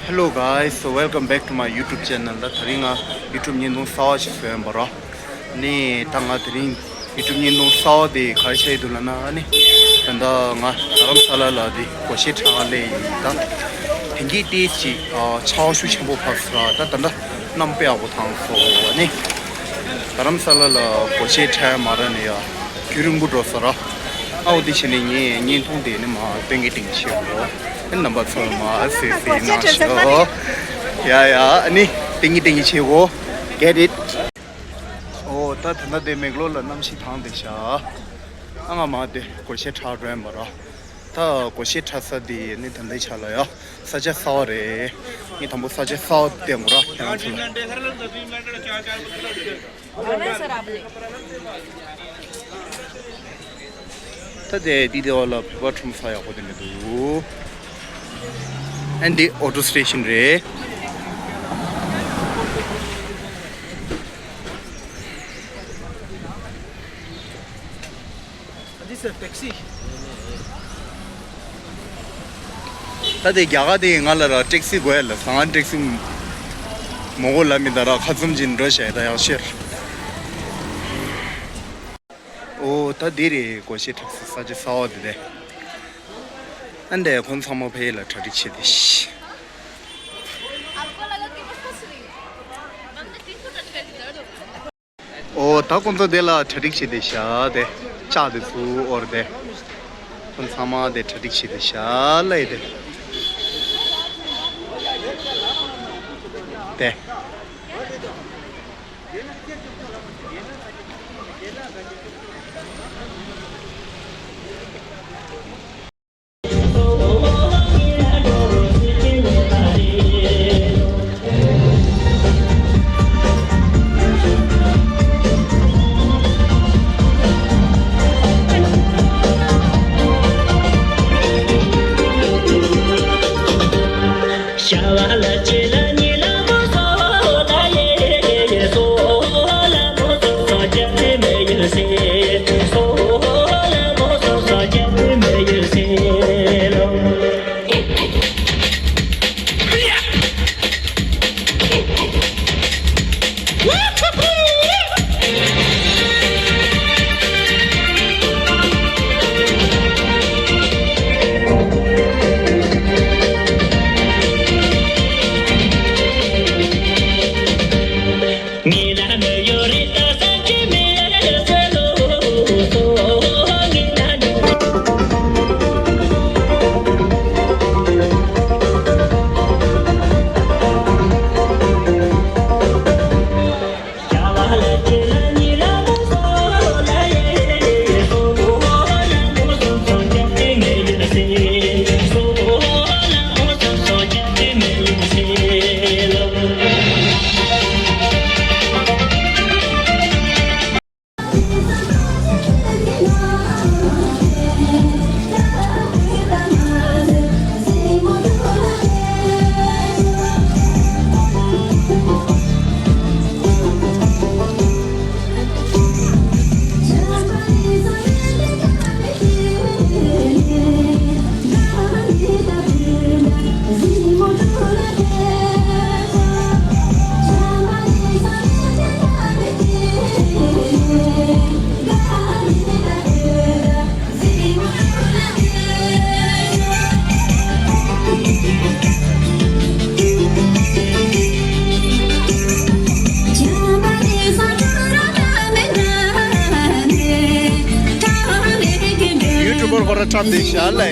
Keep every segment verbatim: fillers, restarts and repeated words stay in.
Hello guys, so welcome back to my YouTube channel. ད་དེ་རིང་ང་YouTube་བརྙན་ཐུང་གསར་པ་ཞིག་བཟོས་ཡིན་པ་ར། ནི་ད་ང་དེ་རིང་YouTube་བརྙན་ཐུང་གསར་པ་དེ་ག་རེ་བྱས་འདུག་ལབ་ན་ནི། ད་ལྟ་ང་རྡ་རམ་ས་ལ་ལ་དེ་སྒོར་གཞས་འཁྲབ་ག་སླེབས་ཡིན། ད་དེང་གི་ཏིས་ཅིག་ཆར་པ་ཤུགས་ཆེན་པོ་བབས་སོང་ར། ད་ད་ལྟ་གནམ་དཔེ་ཡག་པོ་བཏང་སོང་ནི། རྡ་རམ་ས་ལ་ལ་སྒོར་གཞས་འཁྲབ་མ་རག་ནི་ཡ། རྒྱུན་རིང་པོ་འགྲོ་སོང་ར། ཨའོ་དེ་བྱས་ནས་ངས་བརྙན་ཐུང་དེ་ནི་མར་སྟོན་གི་སྟོན་གི་བྱེད་དགོས། ཨེ་རྣམ་པ་ཚོ་མར་གསན་གསན་གནང་ཤོག་ཡ་ཡ། ཨ་ནི་སྟོན་གི་སྟོན་གི་བྱེད་དགོས། Get it? ཨོ་ད་ད་ལྟ་དེ་མེག་ལོར་ལ་གནམ་གཤིས་ཐང་དེ་ཤག་ཨ་ང་མར་དེ་སྒོར་གཞས་འཁྲབ་འགྲོ་ཡིན་པ་ར། ད་སྒོར་གཞས་འཁྲབ་ས་དེ་ནི་ད་ལྟའི་ཆ་ལ་ཡ། ས་ཆ་གསར་པ་རེད། ངས་དང་པོ་ས་ཆ་གསར་པ་བསྟན་དགོས་ར་ཁྱེད་རང་ཚོ་ལ། ད་དེ་འདི་དེ་བ་ལ་བོད་པ་ཁྲོམ་ས་ཡག་པོ་དེ་འདྲ་འདུག་ཨ་འདི་ཨོ་ཊོ་སི་ཊེ་ཤན་རེད། This is a taxi. ད་དེ་རྒྱ་གར་དེ་ང་ལ་ར་ཊེག་སི་དགོས་ཡ་ལ་ཟ་ང་ཊེག་སི་མོ་གོ་ལ་མི་ད་ར་ཁ་ཙུམ་ཅིག་འགྲོ་ཤ་ད་ཡག་ཤེར། ཨོ་ད་དེ་རེད་སྒོར་གཞས་འཁྲབ་ས་ས་ཆ་གསར་པ་དེ་རེད། ཨ་འདས་ཁོང་ཚང་མ་ཕ་ཡུལ་ལ་གྲ་སྒྲིག་བྱེད་དེ་ཤི། ཨོ་ད་ཁོང་ཚོ་དེ་ལ་གྲ་སྒྲིག་བྱེད་དེ་ཤ་དེ་ལྕགས་དེ་ཚུ་ཨོར་དེ། ཁོང་ཚང་མ་དེ་གྲ་སྒྲིག་བྱེད་དེ་ཤ་ལ་ཡི་དེ། དེ། ཡུ་ཊུབ་པར་ཁོ་ར་འཁྲབ་བསྡད་ཤག་ལེ།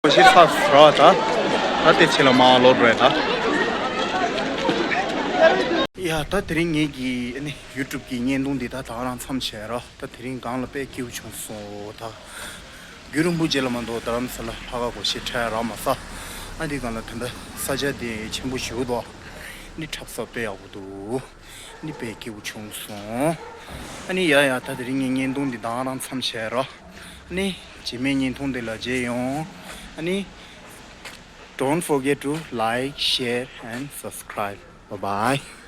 ཞིག་ཚར་ར་ད། ད་དེ་ཕྱི་ལ་མ་ལོག་རེད་ད། ཡ་ད་དེ་རིང་ངེད་ཀྱི་ཨ་ནི་ཡུ་ཊུབ་ཀྱི་བརྙན་ཐུང་འདི་ད་ད་རང་མཚམས་བྱས་ར། ད་དེ་རིང་སྒང་ལ་དཔེ་སྐྱིད་པོ་བྱུང་སོང་ད། རྒྱུན་རིང་པོ་རྗེས་ལ་མ་གཏོགས་རྡ་རམ་ས་ལ་ལྷག་དཀར་སྒོར་གཞས་འཁྲབ་རག་མ་སོང་། ཨ་འདི་སྒང་ལ་ད་ལྟ་ས་ཆ་དེ་ཆེན་པོ་ཞེ་པོ་འདུག་ཨ་ནི་འཁྲབ་ས་དཔེ་ཡག་པོ་འདུག་ཨ་ནི་དཔེ་སྐྱིད་པོ་བྱུང་སོང་། ཨ་ནི་ཡ་ཡ་ད་དེ་རིང་ངའི་བརྙན་ཐུང་འདི་ད་རང་མཚམས་བྱས་ར། ཨ་ནི་རྗེས་མའི་བརྙན་ཐུང་འདི་ལ་མཇལ་ཡོང་། ཨ་ནི་don't forget to like, share and subscribe. Bye bye.